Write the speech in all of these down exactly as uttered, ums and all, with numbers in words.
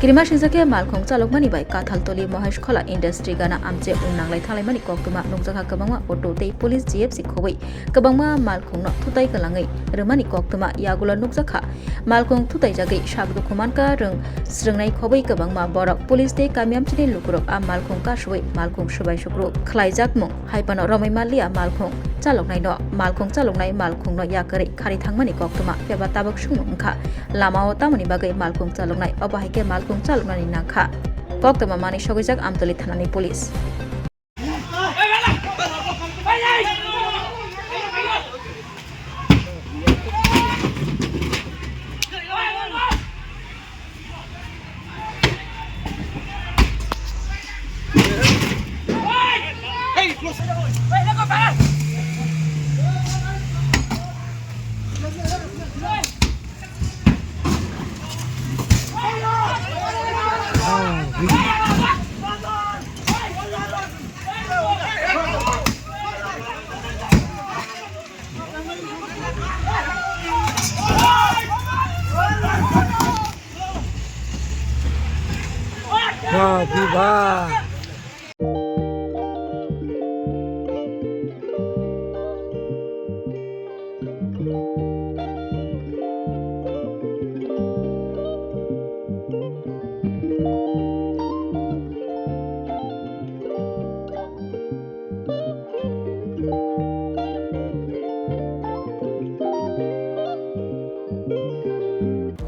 Kirima singsa khe malkhung chalokmani bai Kathaltoli Mohesh Khola Industry gana amche wngnanglai thanglaimani koktwma nukjakha kwbangma auto tei police G F C khobwi kwbangma malkhungno thutai kwlangwi rwmani koktwma yagulo nukjakha. Malkhung thutaijagwi sabdukhu mankha rwng srwngnai khobwi kwbangma borok police tei kami amchini lukurok a malkhung kasui malkhung swbai sukru khlaijakmung hai phano romwi manliya malkhung chaloknaino. Malkhung chaloknai malkhungno yakarwi khari thangmani koktwma phiyaba tabuk songmung wngkha. Lamao tamoni bagwi malkhung chaloknai, obo hai khe malkhung chaloknani nangkha. Koktwma manwi sogwijak Amtoli thanani police. Wah, viva!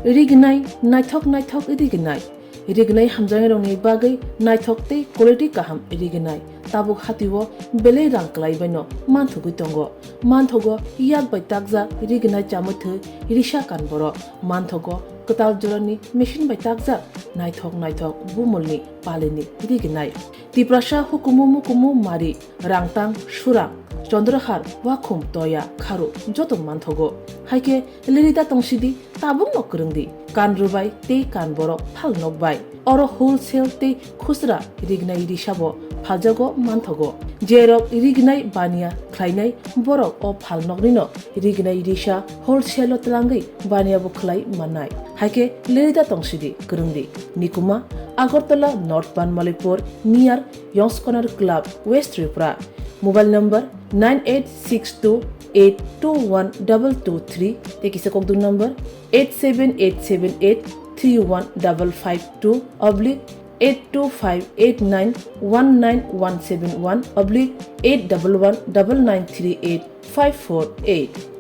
Rignai, naithok naithok rignai. Rignai hamjaknairokni bagwi naithok tei quality kaham rignai. Tabuk hatio belai rang kwlai baino manthogwi tongo. Manthogo yak bai takjak rignai chamwi thwi risa kan borok. Manthogo kwtal jorani machine bai takjak naithok naithok bumulni palini rignai. Tiprasa hukumu mukumu mari, Rangtang, Surang, Chondrahar, Wakhum, Toya, Kharu joto manthogo. Hai khe lirida tongsidi, tabukno kwrwngdi. Kan rwbai tei kan borok phal nokbai. Oro wholesale tei khusra rignai risabo phaljago manthogo. Jerok rignai baniya khlainai borok o phalnoknino rignai risa wholesale-o twlangwi baniya bo khlai mannai. Hai khe lirida tongsidi kwrwngdi. Nikuma, Agartala North Banmalipur near Yongskonar Club, West Tripura. Mobile number nine eight six two eight two one double two three tei kisa kokduk number eight seven eight seven eight three one double five two oblique eight two five eight nine one nine one seven one oblique eight double one double nine three eight five four eight.